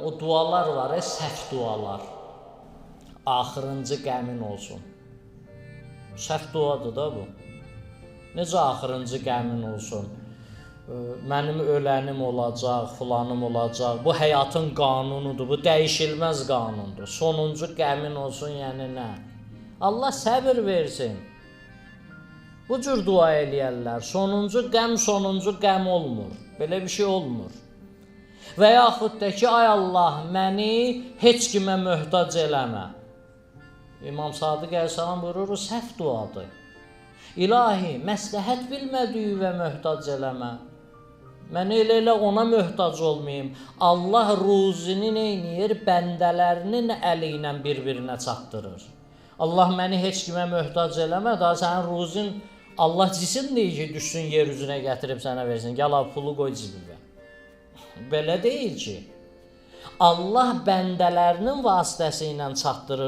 O dualar var, səhv dualar. Axırıncı qəmin olsun. Səhv duadır da bu. Necə axırıncı qəmin olsun? Mənim ölənim olacaq, filanım olacaq. Bu həyatın qanunudur. Bu dəyişilməz qanundur. Sonuncu qəmin olsun, yəni nə? Allah səbir versin. Bu cür dua eləyərlər. Sonuncu qəm, sonuncu qəm olmur. Belə bir şey olmur. Və yaxud da ki, ay Allah, məni heç kimə möhtac eləmə. İmam Sadiq əleyhissalam buyurur, o səhv duadır. İlahi, məsləhət bilmədiyi və möhtac eləmə. Mən elə-elə ona möhtac olmayım. Allah ruzini neyniyir? Bəndələrinin əli ilə bir-birinə çatdırır. Allah məni heç kimə möhtac eləmə, daha sənin ruzin Allah cisim deyir ki, düşsün yer üzünə gətirib sənə versin. Gəl al pulu qoy cibimə. Belə deyil ki. Allah bəndələrinin vasitəsi ilə çatdırır.